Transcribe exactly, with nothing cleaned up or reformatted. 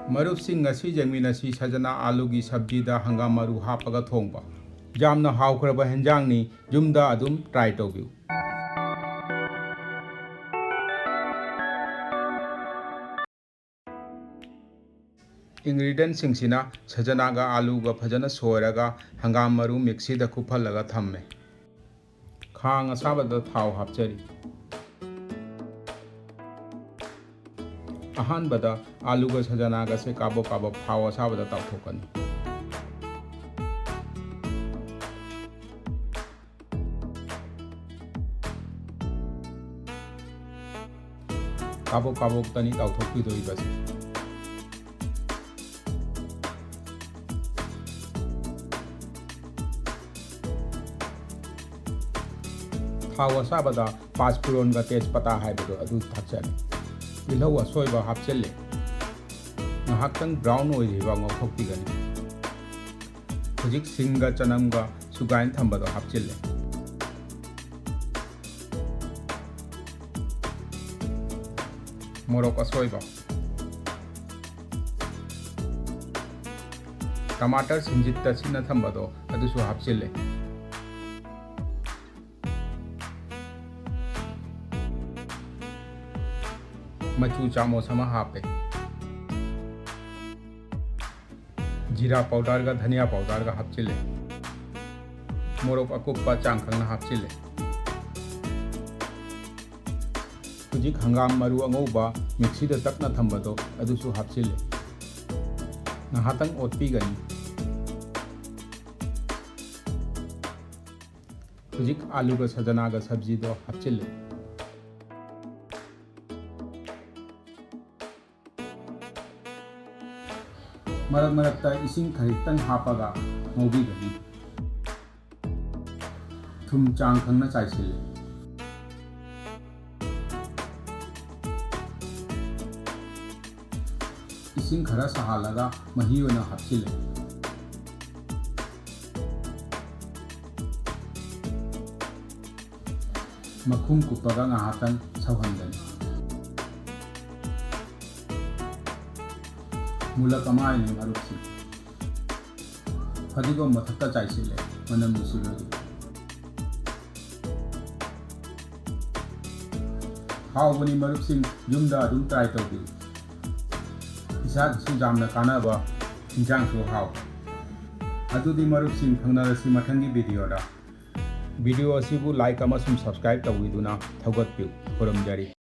ꯃꯔꯨꯞꯁꯤꯡ, ꯉꯁꯤ ꯌꯦꯡꯃꯤꯟꯅꯁꯤ ꯁꯖꯅꯥ ꯑꯥꯂꯨꯒꯤ ꯁꯕꯖꯤꯗ ꯍꯪꯒꯥꯝ ꯃꯔꯨ ꯍꯥꯞꯄꯒ ꯊꯣꯡꯕ꯫ ꯌꯥꯝꯅ ꯍꯥꯎꯈ꯭ꯔꯕ ꯍꯦꯟꯖꯥꯡꯅꯤ, ꯌꯨꯝꯗ ꯑꯗꯨꯝ try ꯇꯧꯕꯤꯌꯨ꯫ Ingredientꯁꯤꯡꯁꯤꯅ ꯁꯖꯅꯥꯒ ꯑꯥꯂꯨꯒ ꯐꯖꯅ ꯁꯣꯏꯔꯒ ꯍꯪꯒꯥꯝ ꯃꯔꯨ ꯃꯤꯛꯁꯤꯗ ꯀꯨꯞꯍꯜꯂꯒ ꯊꯝꯃꯦ꯫ ꯈꯥꯡ ꯑꯁꯥꯕꯗ ꯊꯥꯎ ꯍꯥꯞꯆꯔꯤ꯫ ꯑꯍꯥꯟꯕꯗ ꯑꯥꯂꯨꯒ ꯁꯖꯅꯥꯒꯁꯦ ꯀꯥꯕꯛ ꯀꯥꯕꯛ ꯊꯥꯎ ꯑꯁꯥꯕꯗ ꯇꯥꯎꯊꯣꯛꯀꯅꯤ꯫ ꯀꯥꯕꯣꯛ ꯀꯥꯕꯣꯛꯇꯅꯤ ꯇꯥꯎꯊꯣꯛꯄꯤꯗꯣꯔꯤꯕꯁꯦ꯫ ꯊꯥꯎ ꯑꯁꯥꯕꯗ ꯄꯥꯁꯄꯨꯔꯣꯟꯒ ꯇꯦꯖꯄꯇꯥ ꯍꯥꯏꯕꯗꯣ ꯑꯗꯨ ꯊꯥꯛꯆꯜꯂꯦ꯫ ꯇꯤꯜꯍꯧ ꯑꯁꯣꯏꯕ ꯍꯥꯞꯆꯤꯜꯂꯦ꯫ ꯉꯥꯏꯍꯥꯛꯇꯪ brown ꯑꯣꯏꯗ꯭ꯔꯤꯕ ꯉꯧꯊꯣꯛꯄꯤꯒꯅꯤ꯫ ꯍꯧꯖꯤꯛ ꯁꯤꯡꯒ ꯆꯅꯝꯒ ꯁꯨꯒꯥꯏꯅ ꯊꯝꯕꯗꯣ ꯍꯥꯞꯆꯤꯜꯂꯦ꯫ ꯃꯣꯔꯣꯛ ꯑꯁꯣꯏꯕ, ꯇꯃꯥꯇꯔ ꯁꯤꯡꯖꯤꯠꯇ ꯁꯤꯠꯅ ꯊꯝꯕꯗꯣ ꯑꯗꯨꯁꯨ ꯍꯥꯞꯆꯤꯜꯂꯦ꯫ ꯃꯆꯨ ꯆꯥꯃꯁ ꯑꯃ ꯍꯥꯞꯄꯦ꯫ ꯖꯤꯔꯥ powderꯒ ꯙꯅꯤꯌꯥ powderꯒ ꯍꯥꯞꯆꯤꯜꯂꯦ꯫ ꯃꯣꯔꯣꯛ ꯑꯀꯨꯞꯄ ꯆꯥꯡ ꯈꯪꯅ ꯍꯥꯞꯆꯤꯜꯂꯦ꯫ ꯍꯧꯖꯤꯛ ꯍꯪꯒꯥꯝ ꯃꯔꯨ ꯑꯉꯧꯕ ꯃꯤꯛꯁꯤꯗ ꯇꯛꯅ ꯊꯝꯕꯗꯣ ꯑꯗꯨꯁꯨ ꯍꯥꯞꯆꯤꯜꯂꯦ꯫ ꯉꯥꯏꯍꯥꯛꯇꯪ ꯑꯣꯠꯄꯤꯒꯅꯤ꯫ ꯍꯧꯖꯤꯛ ꯑꯥꯂꯨꯒ ꯁꯖꯅꯥꯒ ꯁꯕꯖꯤꯗꯣ ꯍꯥꯞꯆꯤꯜꯂꯦ꯫ ꯃꯔꯛ ꯃꯔꯛꯇ ꯏꯁꯤꯡ ꯈꯖꯤꯛꯇꯪ ꯍꯥꯞꯄꯒ ꯉꯧꯕꯤꯒꯅꯤ꯫ ꯊꯨꯝ ꯆꯥꯡ ꯈꯪꯅ ꯆꯥꯏꯁꯤꯜꯂꯤ꯫ ꯏꯁꯤꯡ ꯈꯔ ꯁꯥꯍꯜꯂꯒ ꯃꯍꯤ ꯑꯣꯏꯅ ꯍꯥꯞꯆꯤꯜꯂꯤ꯫ ꯃꯈꯨꯝ ꯀꯨꯞꯄꯒ ꯉꯥꯏꯍꯥꯛꯇꯪ ꯁꯧꯍꯟꯒꯅꯤ꯫ ꯃꯨꯜꯂꯛ ꯑꯃ ꯍꯥꯏꯅꯤ ꯃꯔꯨꯞꯁꯤꯡ꯫ ꯐꯗꯤꯒꯣꯝ ꯃꯊꯛꯇ ꯆꯥꯏꯁꯤꯜꯂꯦ, ꯃꯅꯝ ꯅꯨꯡꯁꯤꯕꯒꯤ꯫ ꯍꯥꯎꯕꯅꯤ ꯃꯔꯨꯞꯁꯤꯡ, ꯌꯨꯝꯗ ꯑꯗꯨꯝ try ꯇꯧꯕꯤꯌꯨ꯫ ꯏꯁꯥꯒꯤꯁꯨ ꯌꯥꯝꯅ ꯀꯥꯟꯅꯕ, ꯏꯟꯖꯥꯡꯁꯨ ꯍꯥꯎ꯫ ꯑꯗꯨꯗꯤ ꯃꯔꯨꯞꯁꯤꯡ, ꯊꯦꯡꯅꯔꯁꯤ ꯃꯊꯪꯒꯤ videoꯗ꯫ Video ꯑꯁꯤꯕꯨ like ꯑꯃꯁꯨꯡ subscribe ꯇꯧꯕꯤꯗꯨꯅ ꯊꯧꯒꯠꯄꯤꯌꯨ꯫ ꯈꯨꯔꯨꯝꯖꯔꯤ꯫